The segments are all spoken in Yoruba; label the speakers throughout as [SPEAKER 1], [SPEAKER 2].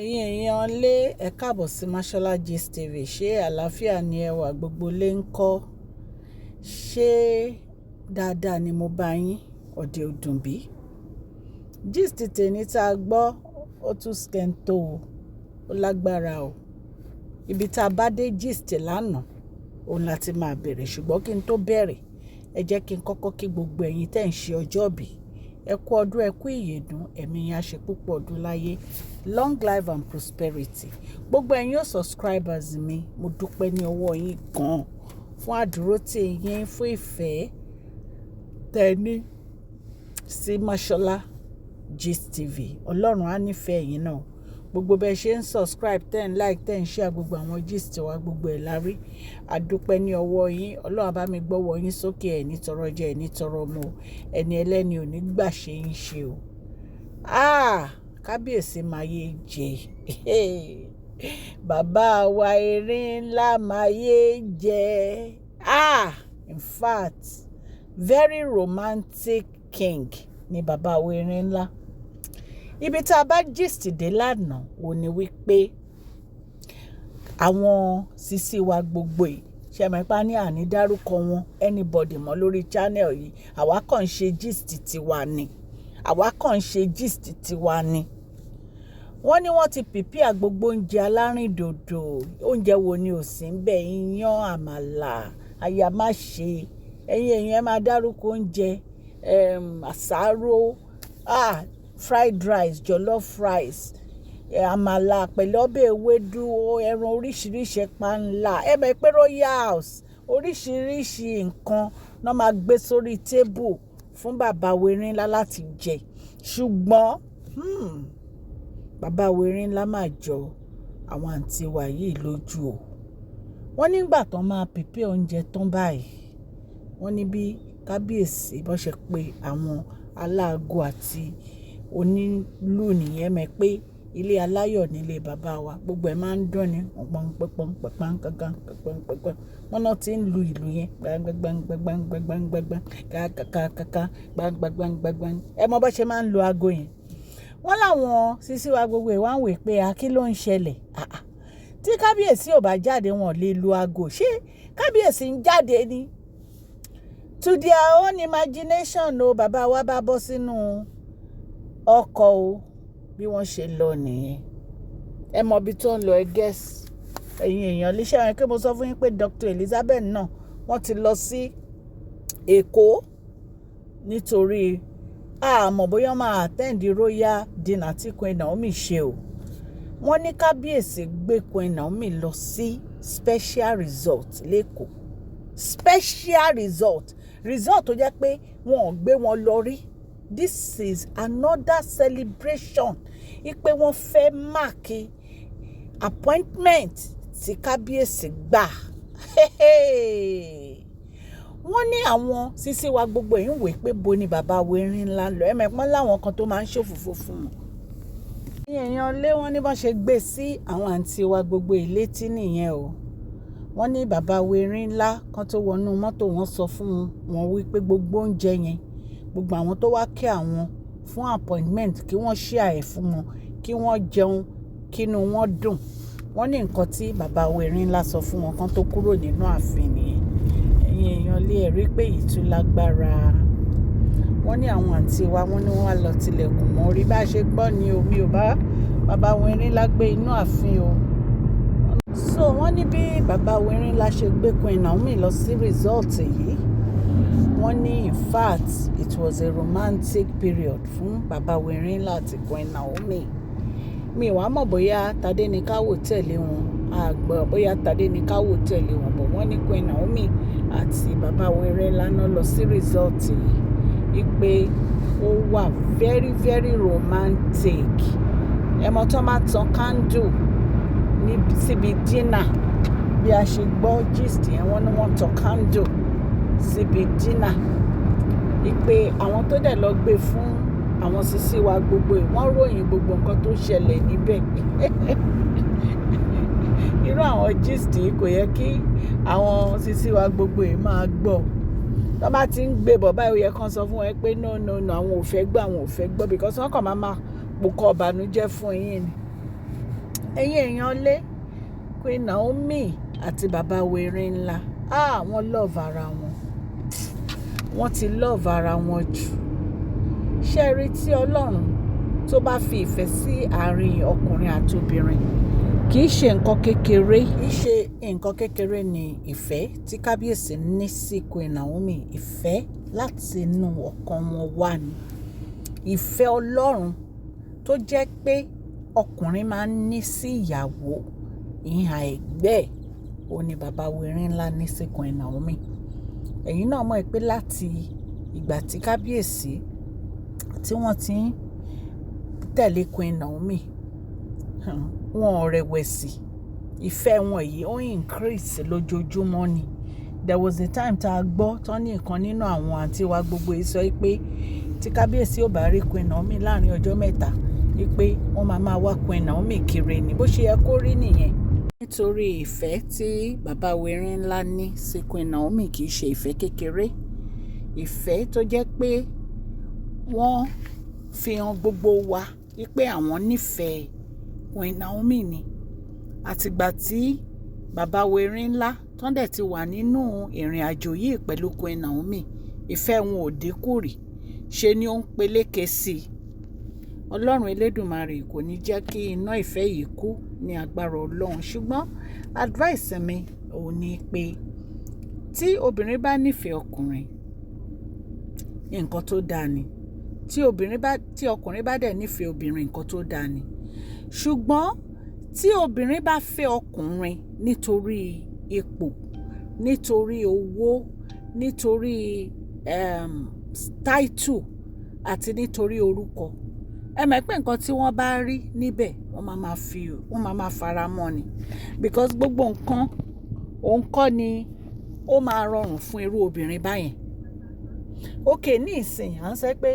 [SPEAKER 1] Ẹ̀yin èèyàn lé, ẹ káàbọ̀ sí Mashola Gist TV. Ṣé àlàáfíà ni ẹwà gbogbo lè ń kọ́? Ṣé dáadáa ni mo bá yín? Ọ̀dẹ̀ òdùn bí? Gist tèmi tá a gbọ́, ó tún skento o, ó lágbára o. Ibi tá a bá dé gist lánàá, òun láti máa bẹ̀rẹ̀. Ṣùgbọ́n kí n tó bẹ̀rẹ̀, ẹ jẹ́ kí n kọ́kọ́ kí gbogbo ẹ̀yin tẹ́ ń ṣe ọjọ́ ìbí. Ẹ kú ọdún, ẹ kú ìyèdún, ẹ̀mí yín á ṣe púpọ̀ ọdún láyé. Long life and prosperity. Gbogbo ẹ̀yin subscribers mi, mo dúpẹ́ ní ọwọ́ yín gan fún àdúrótì yín, fún ìfẹ́ tẹ́ ní sí Mashola Gist TV. Ọlọ́run á nífẹ̀ẹ́ yín náà. Gbogbo bẹ́ẹ̀ ṣe ń subscribe, ten like, ten share gbogbo àwọn gist wa, gbogbo ẹ̀ la rí. A dúpẹ́ ní ọwọ́ yín. Ọlọ́run á bá mi gbọ́wọ́ yín sókè, ẹ̀ ní tọrọ jẹ, ẹ̀ ní tọrọ mu. Ẹni ẹlẹ́ni ò ní gbà ṣe yín ṣe o. Ah! Kábíyèsí máa yé jẹ. Bàbá wa erin ńlá máa yé jẹ. Ah! In fact, very romantic king ni bàbá wa erin ńlá. Ibi tí a bá gist dé lánàá, ò ní wípé àwọn sisi wa gbogbo yìí, ṣe mọ̀ pé a ní àní dárúkọ wọn anybody mọ́ lórí channel yìí. Àwa kàn ń ṣe gist tiwa ni. Àwa kàn ń ṣe gist tiwa ni. Wọ́n ní wọ́n ti prepare gbogbo oúnjẹ alárìndòdò. Oúnjẹ wo ni ò sí ń bẹ̀? Iyán, àmàlà, àyàmáṣe. Ẹ̀yin èèyàn, ẹ máa dárúkọ oúnjẹ, àsáró, ah, fried rice, jollof rice, àmàlà pẹ̀lú ọbẹ̀ ewédú, ẹran oríṣiríṣi, panla. Ẹ mọ̀ pé royal house, oríṣiríṣi nǹkan náà máa gbé sórí table fún bàbá wa erin ńlá láti jẹ. Ṣùgbọ́n, bàbá wa erin ńlá máa jọ àwọn àǹtí wa yìí lójú o. Wọ́n nígbà tó máa prepare oúnjẹ tán báyìí, wọ́n ní bí kábíyèsí bó ṣe pé àwọn aláàgọ́ àti onílù nìyẹn, mọ̀ pé ilé aláyọ̀ nílé bàbá wa, gbogbo ẹ̀ máa ń dùn ní pọ́n pọ́n pọ́n kankan pọ́n pọ́n. Wọ́n náà ti ń lu ìlù yẹn gbangbangbangbangbangbangbangban kàkàkàkà gbangbangbangbangbang. Ẹ mọ bó ṣe máa ń lu aago yẹn. Wọ́n láwọn sísí wa gbogbo ẹ̀ wá ń wò pé a kí ló ń ṣẹlẹ̀? Àà, tí kábíyèsí ò bá jáde, wọn ò lè lu aago. Ṣé kábíyèsí ń jáde ni? To their own imagination o, bàbá wa bá bọ́ sínú ọkọ̀ o, bí wọ́n ṣe lọ nìyẹn. Ẹ mọ ibi tó ń lọ, ẹ guess. Ẹ̀yin èèyàn léṣe àwọn kí mo sọ fún yín pé Dr. Elizabeth náà, wọ́n ti lọ sí Èkó nítorí a mọ̀ bóyá wọ́n máa attend royal dinner tí Queen Naomi ṣe o. Wọ́n ní kábíyèsí gbé Queen Naomi lọ sí special resort l'Ékòó. Special resort, resort tó jẹ́ pé wọn ò gbé wọn lọ rí. This is another celebration ipe wọ́n fẹ́ mark appointment tí kábíyèsí gbà. Wọ́n ní àwọn sísí wa gbogbo yìí ń wò pé bo ni bàbá wa erin ńlá lọ. Ẹ mọ̀ pọ́n láwọn kan tó máa ń ṣòfófó fún wọn. Èèyàn lé, wọ́n ní bọ́n ṣe gbé sí àwọn àǹtí wa gbogbo ìlétí nìyẹn o. Wọ́n ní bàbá wa erin ńlá kan tó wọnú mọ́tò, wọ́n sọ fún wọn wípé gbogbo oúnjẹ yẹn, gbogbo àwọn tó wá kí àwọn fún appointment, kí wọ́n share ẹ̀ fún wọn, kí wọ́n jẹun, kínú wọn dùn. Wọ́n ní nǹkan tí bàbá wa erin ńlá sọ fún wọn kan tó kúrò nínú ààfin nìyẹn. Ẹ̀yin èèyàn lé, ẹ rí pé èyí tún lágbára. Wọ́n ní àwọn àǹtí wa, wọ́n ní wọ́n wá lọ tilẹ̀kùn mọ́ orí. Bá ṣe gbọ́ ni o, mi ò bá bàbá wa erin ńlá gbé inú ààfin o. So wọ́n ní bí bàbá wa erin ńlá ṣe gbé Queen Naomi lọ sí resort yìí, wọ́n ní in fact, it was a romantic period fún bàbá wa erin ńlá àti Queen Naomi. Mi wàá mọ̀ bóyá Tadéníkàwò tẹ̀lé wọn, àgbọ̀ bóyá Tadéníkàwò tẹ̀lé wọn bọ̀. Wọ́n ní Queen Naomi àti bàbá wa erin ńlá náà lọ sí resort yìí, wípé ó wà very very romantic. Ẹ mọ̀ tó máa tan candle ní síbi dinner. Bí a ṣe gbọ́ gist yẹn, wọ́n ní wọ́n tan candle síbi dinner, wípé àwọn tó dẹ̀ lọ gbé fún àwọn sisi wa gbogbo yìí, wọ́n ròyìn gbogbo nǹkan tó ṣẹlẹ̀ níbẹ̀. Irú àwọn gist yìí kò yẹ kí àwọn sisi wa gbogbo yìí máa gbọ́. Tó bá ti ń gbé bọ̀ báyìí, ó yẹ kán sọ fún wọn pé no, no, no, àwọn ò fẹ́ gbọ́, àwọn ò fẹ́ gbọ́, because wọ́n kàn máa máa pòkọ̀ ìbànújẹ́ fún yín ni. Ẹ̀yin èèyàn lé, Queen Naomi àti bàbá Erin Ńlá, ah, wọ́n love ara wọn. Wọ́n ti love ara wọn jù. Ṣé ẹ rí, tí Ọlọ́run tó bá fi ìfẹ́ sí àárín ọkùnrin àti obìnrin, kì í ṣe nǹkan kékeré. Kì í ṣe nǹkan kékeré ni ìfẹ́ tí kábíyèsí ní sí Queen Naomi. Ìfẹ́ láti inú ọkàn wọn wá ni. Ìfẹ́ Ọlọ́run tó jẹ́ pé ọkùnrin máa ń ní sí ìyàwó ìhà ẹ̀gbẹ́ ẹ̀, òun ni bàbá Erin Ńlá ní sí Queen Naomi. Ẹ̀yin náà mọ̀ pé láti ìgbà tí kábíyèsí tí wọ́n ti ń tẹ̀lé Queen Naomi, wọn ò rẹ̀wẹ̀sì. Ìfẹ́ wọn yìí ó increase lójoojúmọ́ ni. There was a time tá a gbọ́ tán ní ìkan nínú àwọn àǹtí wa gbogbo yìí sọ pé tí kábíyèsí ò bá rí Queen Naomi láàrin ọjọ́ 3, wípé wọ́n máa máa wá Queen Naomi kiri ni. Bó ṣe yẹ kó rí nìyẹn. Nítorí ìfẹ́ tí bàbá Erin Ńlá ní sí Queen Naomi kì í ṣe ìfẹ́ kékeré. Ìfẹ́ tó jẹ́ pé wọ́n fi hàn gbogbo wa wípé àwọn nífẹ̀ẹ́ Queen Naomi ni. Àti ìgbà tí bàbá Erin Ńlá tán dẹ̀ ti wà nínú ìrìnàjò yìí pẹ̀lú Queen Naomi, ìfẹ́ wọn ò dínkù rí. Ṣe ni ó ń peléke sí i. Ọlọ́run Elédùmarè kò ní jẹ́ kí iná ìfẹ́ yìí kú ní agbára Ọlọ́run. Ṣùgbọ́n advice mi òun ni pé tí obìnrin bá nífẹ̀ẹ́ ọkùnrin, nǹkan tó dáa ni. Tí ọkùnrin bá dẹ̀ nífẹ̀ẹ́ obìnrin, nǹkan tó dáa ni. Ṣùgbọ́n tí obìnrin bá fẹ́ ọkùnrin nítorí ipò, nítorí owó, nítorí title àti nítorí orúkọ, ẹ mọ̀ pé nǹkan tí wọ́n bá rí níbẹ̀, wọ́n máa ma fara mọ́ ni. Because gbogbo nǹkan òun kọ́ ni ó máa rọrùn fún irú obìnrin báyẹn. Okay, ní ìsìn, à ń sọ pé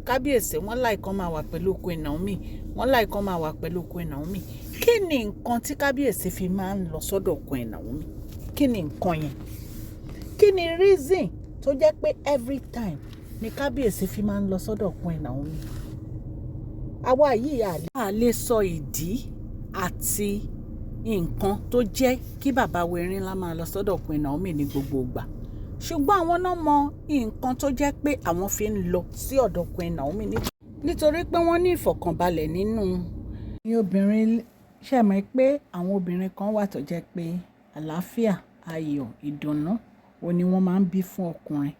[SPEAKER 1] kábíyèsí wọ́n like kán máa wà pẹ̀lú Queen Naomi, wọ́n like kán máa wà pẹ̀lú Queen Naomi. Kí ni nǹkan tí kábíyèsí fi máa ń lọ sọ́dọ̀ Queen Naomi? Kí ni nǹkan yẹn? Kí ni reason tó jẹ́ pé every time ni kábíyèsí fi máa ń lọ sọ́dọ̀ Queen Naomi? Àwa yìí a lè sọ ìdí àti nǹkan tó jẹ́ kí bàbá Erin Ńlá máa lọ sọ́dọ̀ Queen Naomi ní gbogbo ìgbà. Ṣùgbọ́n àwọn náà mọ nǹkan tó jẹ́ pé àwọn fi ń lọ sí ọ̀dọ̀ Queen Naomi, nítorí pé wọ́n ní ìfọ̀kànbalẹ̀ nínú. Ní obìnrin, ṣé ẹ mọ̀ pé àwọn obìnrin kan wà tó jẹ́ pé àlàáfíà, ayọ̀, ìdùnnú òun ni wọ́n máa ń bí fún ọkùnrin.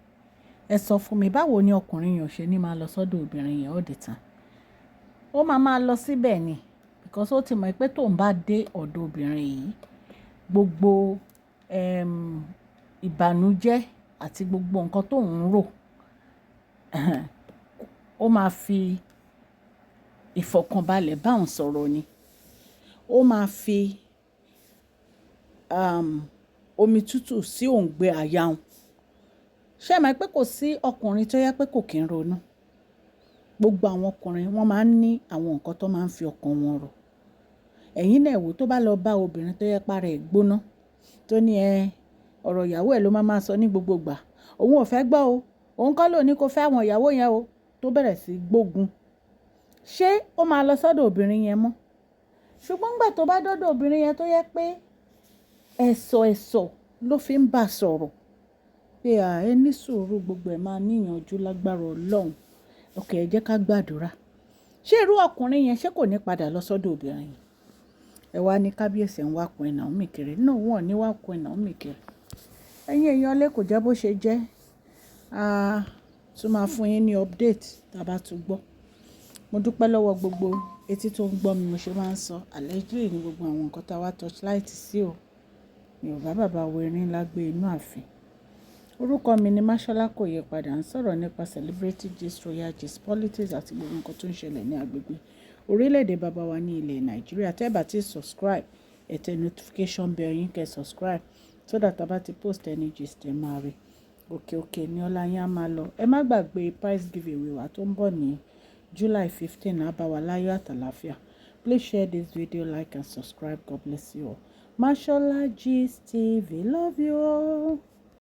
[SPEAKER 1] Ẹ sọ fún mi, báwo ni ọkùnrin yẹn ò ṣe ní máa lọ sọ́dọ̀ obìnrin yẹn all the time? Ó máa máa lọ síbẹ̀ ni because ó ti mọ̀ pé tóun bá dé ọ̀dọ̀ obìnrin yìí, gbogbo ìbànújẹ́ àti gbogbo nǹkan tó ń rò, ó máa fi ìfọ̀kànbalẹ̀ bá òun sọ̀rọ̀ ni. Ó máa fi omi tútù sí òǹgbẹ àyà òun. Ṣé ẹ mọ̀ pé kò sí ọkùnrin tó jẹ pé kò kí ń ronú? Gbogbo àwọn ọkùnrin wọ́n máa ń ní àwọn nǹkan tó máa ń fi ọkàn wọn rò. Ẹ̀yin náà wò, tó bá lọ bá obìnrin tó jẹ pé ara ẹ̀ gbóná, tó ní ẹ, ọ̀rọ̀ ìyàwó ẹ̀ ló máa máa sọ ní gbogbo ìgbà. Òun ò fẹ́ gbọ́ o. Òun kọ́ ló ní kó fẹ́ àwọn ìyàwó yẹn o. Tó bẹ̀rẹ̀ sí gbógun. Ṣé ó máa lọ sọ́dọ̀ obìnrin yẹn mọ́? Ṣùgbọ́n nígbà tó bá dọ́dọ̀ obìnrin yẹn tó jẹ pé ẹ̀sọ̀ ẹ̀sọ̀ ló fi ń bá sọ̀rọ̀ pé à, ẹ ní sùúrù, gbogbo ẹ̀ máa níyànjú lágbára Ọlọ́run. Okay, ẹ jẹ́ ká gbàdúrà. Ṣé irú ọkùnrin yẹn, ṣé kò ní padà lọ sọ́dọ̀ obìnrin yẹn? Ẹ wá ní kábíyèsí ń wá Queen Naomi kiri. No, wọ́n ò ní wá Queen Naomi kiri. Ẹ̀yin èèyàn lé, kò jẹ́ bó ṣe jẹ́. A tún máa fún yín ní update tí a bá tún gbọ́. Mo dúpẹ́ lọ́wọ́ gbogbo etí tó ń gbọ́ mi, mo ṣe máa ń sọ. Allegedly ní gbogbo àwọn nǹkan tí a wá torchlight sí o. Mi ò bá bàbá wa Erin Ńlá gbé inú ààfin. Orúkọ mi ni Mashola, kò yẹ padà ń sọ̀rọ̀ nípa celebrity gist, royal gist, politics àti gbogbo nǹkan tó ń ṣẹlẹ̀ ní agbègbè orílẹ̀-èdè bàbá wa ní ilẹ̀ Nàìjíríà. Tẹ́ bá ti subscribe, ẹ tẹ notification bell yín, kẹ́ subscribe so that a bá ti post any gist, ẹ máa rí. Òkè òkè ní ọlá yín á máa lọ. Ẹ má gbàgbé prize giveaway wa tó ń bọ̀ ní July 15. Á bá wa láyọ̀ àtàlàáfíà. Please share this video, like and subscribe. God bless you all. Mashola Gist TV. Love you all.